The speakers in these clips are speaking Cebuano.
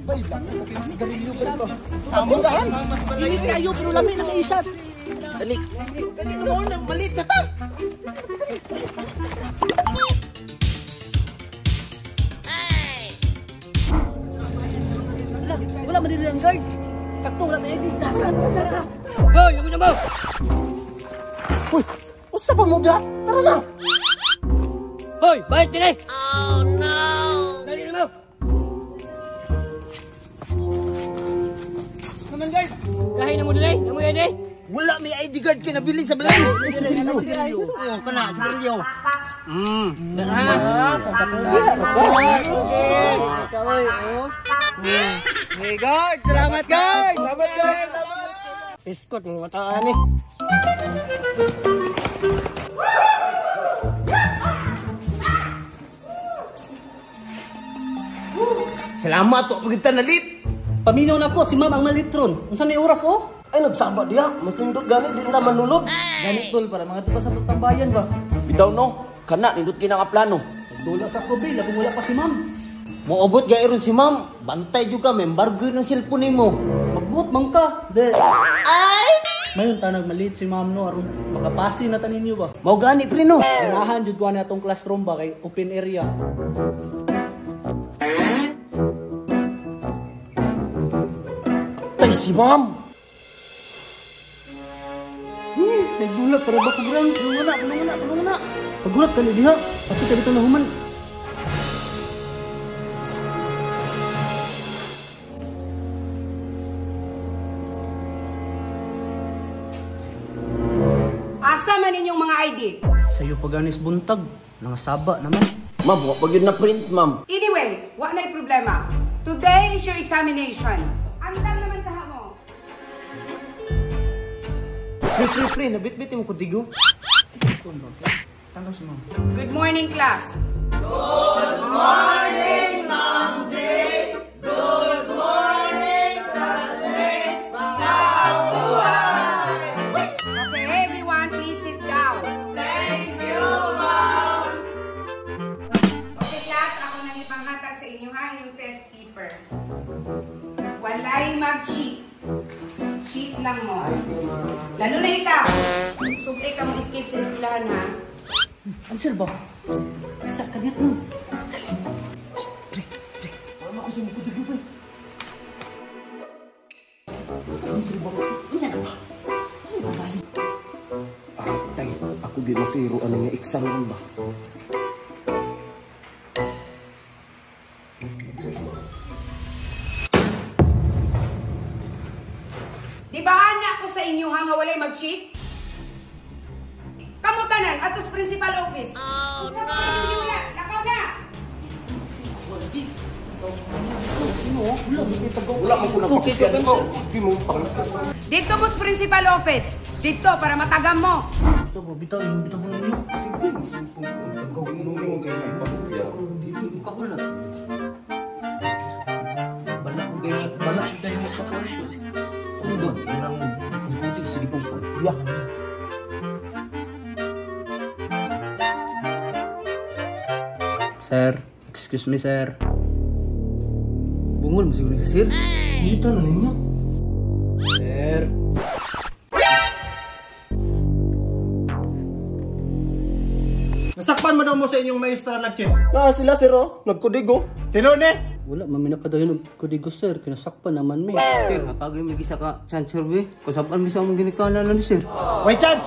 Bay lang, okay sigarilyo ba ito? Sambutan. Init kayo pero lami na kay shot. Dali. Dali mo na malit na ta. Wala, wala man diri ang guard. Sakto wala tayo di. Tara, tara, tara. Hoy, yung mo. Uy, usa pa mo da? Tara na. Hoy, bayad din eh. Oh no. Dali na mo. Naman guard. Lahi na mo dili, namo yan eh. Wala may ID card kay nabilin sa balay. Oh, kana sigarilyo. Dara. Hey guard, salamat guard. Salamat guard. Iskot mo mataan eh. Salamat to pagita nalit. Paminaw na ko si ma'am ang malitron. Unsa ni oras oh? Ay nagsaba diha, mas nindot gani di na manulod. Gani tol para mga tupa sa tambayan ba. Bitaw no, kana nindot kina nga plano. Dula sa kobe, labong wala pa si ma'am. Moobot gairon si ma'am, bantay jud ka may embargo ng cellphone nimo. Magbuot man ka. De. Ay! Mayon ta nagmalit si ma'am no aron makapasi na ta ninyo ba. Mao gani pre no. Ganahan jud ko ani atong classroom ba kay open area. Tay si ma'am. Nagdula para ba kugrang? Tulungan na, tulungan na. Pagulat ka diha. Pasti ka dito na human. Asa man inyong mga ID? Sayo paganis buntag, nangasaba naman. Ma'am, wa pa gyud na print, ma'am. Anyway, wa na'y problema. Today is your examination. Andam naman kaha mo. Pre, pre, pre, nabitbit mo kudigo. Tanaw si ma'am. Good morning, class. Good morning, Ma'am J. Good morning, classmates. Mabuhay! Okay, everyone, please sit down. Thank you, ma'am. Okay, class, ako nang ipanghatag sa inyo ha, inyong test paper. Walay mag-cheat. Cheat lang mo. Lalo na ikaw. Sugay ka mo escape sa eskwelahan ha. Answer ba? Sa kadiyot mo. Dali. Shh, pre, pre. Wala ko sa mga kudigo ba? Answer ba? Ilan ba? Ano ba? Atay, ako di masiro ano nga exam ron ba? Di ba anak ko sa inyo ha nga walay mag-cheat? Kamutanan atos principal office. Oh no. Lakaw na. Wala man ko nagpakita ko. Di mo pang. Dito mo sa principal office. Dito para matagam mo. Bitaw, bitaw, yung bitaw mo ninyo. Sige, simpong tagaw mo mo kay may pagkuya. Dili ka ulat. Bala ko kayo, bala ko kayo mas pakwento. Ano ba? Nang sige pong pagkuya. Sir, excuse me sir. Bungol mo siguro si sir. Dito na ninyo. Sir. Nasakpan mo daw mo sa inyong maestra nag-cheat. Na sila sir oh, nagkudigo. Tinuod ni? Wala, mami nakadayon og kudigo sir, kinasakpan naman mi. Sir, hatagay may gisa ka chance sir be. Kasapan mi sa among ginikanan ni sir. Wait chance.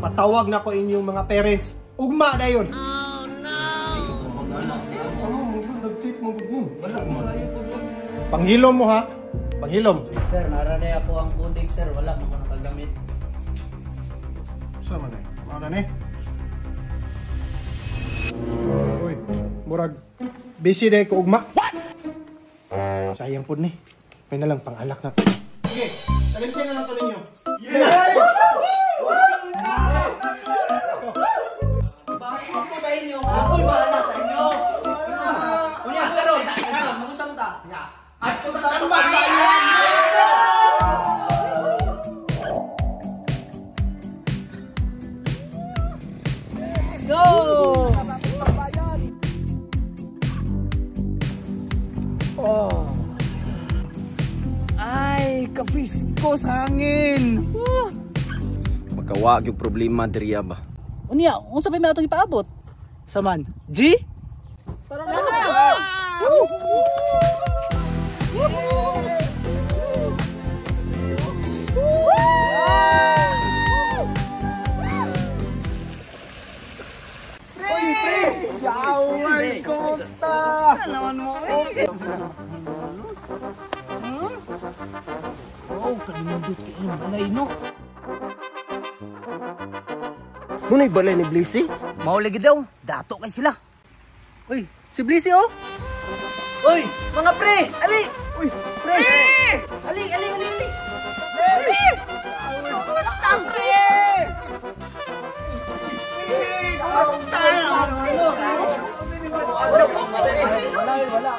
Patawag na ko inyong mga parents. Ugma na yun. Oh no. Ano mo nag-cheat mo gud mo? Wala mo. Panghilom mo ha. Panghilom. Sir, naranay ako ang kudig sir, wala man ko nakagamit. Sa man eh. Mao na ni. Uy, murag busy day ko ugma. What? Sayang pud ni. May nalang pangalak na to. Sige, talintin na lang to ninyo. Yes! Bakit ko sa inyo? Ako'y bahala sa inyo. Kunya, karon, karon, magunsa mo ta? At sa tambayan. Let's go! Oh. Ka-frisko sa hangin. Magkawa yung problema diriya ba? Unya, unsa pa may atong ipaabot? Saman, G? Tara na! Yaway, kumusta? Naman mo eh. Wow, kanindot kayo balay no. Muna'y balay ni Blissy? Mao lagi daw, dato kay sila. Uy, si Blissy oh. Uy, mga pre, ali! Uy, pre! Ali, ali, ali, ali! Pre! Kumusta, pre? Kumusta? Wala, wala.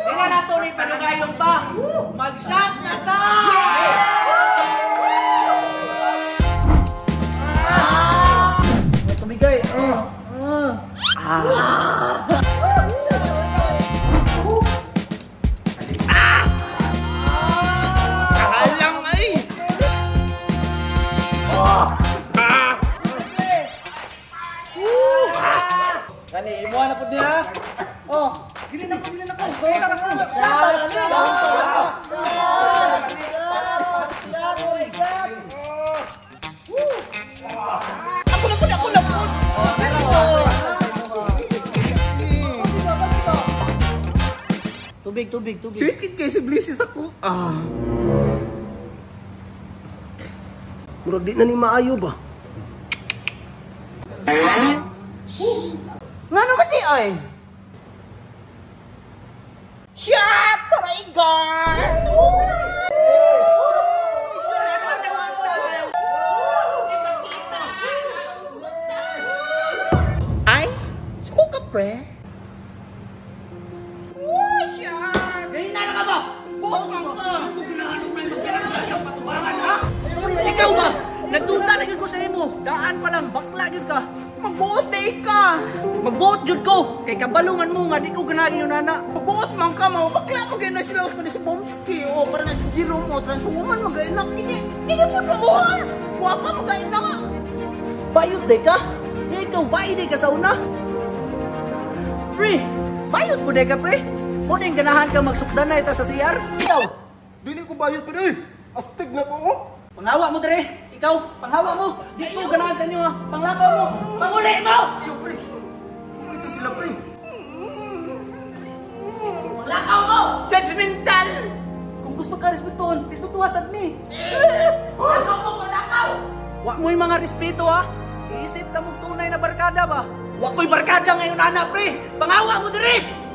Tingnan na tuloy panugayong pa! Mag-shot na ta! Tumigay. Alang ay! Gani, imuha na po niya. Oh, dili na ko, dili na ko. Sorry na ko. Shot, shot, shot. Ako na po, ako na po. Tubig, tubig, tubig. Sikit kay si Blissy sa ko. Ah. Murag di na ni maayo ba? Nga naman di ay? Shot! Paraigan! Ay, suko ka, pre. Ganyan na ka ba? Buong ka! Ikaw ba? Nagduda na gyud ko sa imo. Daan pa lang, bakla gyud ka. Magbuot day ka! Magbuot jud ko. Kay kabalungan mo nga di ko ganahan yung nana. Magbuot man ka, mabakla mo gano'n sila ko na si Bomski o karena si Jerome o transwoman magainak. Kini, kini mo doon! Guwapa magainak! Bayot day ka? Ikaw bayot day ka sa una? Pre, bayot mo day ka pre? Mo din ganahan ka magsukdan na ita sa CR? Ikaw, Dili ko bayot pero eh. Astig na ko oh. panghawa mo dire. Ikaw, panghawa mo. Di ko ganahan sa inyo ha. Panglakaw mo. Panguli mo! Ayo pre. Ito sila pre. Panglakaw mo! Judgmental! Kung gusto ka respetuhon, respetuha sad mi. Panglakaw mo! Panglakaw! Wa mo'y mga respeto ha. Iisip ka mong tunay na barkada ba? Wa ko'y barkada ngayon ana pre. Panghawa mo dire!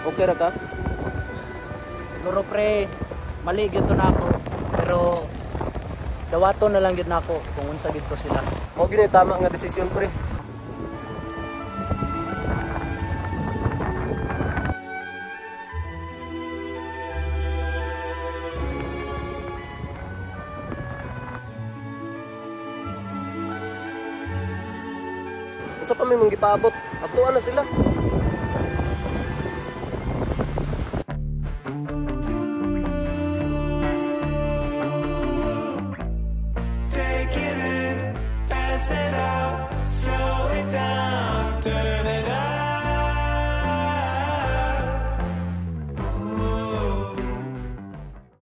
Okay ra ka? Siguro pre, mali gyud to nako. Pero dawaton na lang gyud nako kung unsa gyud to sila. Mao gyud tama nga desisyon pre. Unsa pa may mong gipaabot? Abtuan na sila.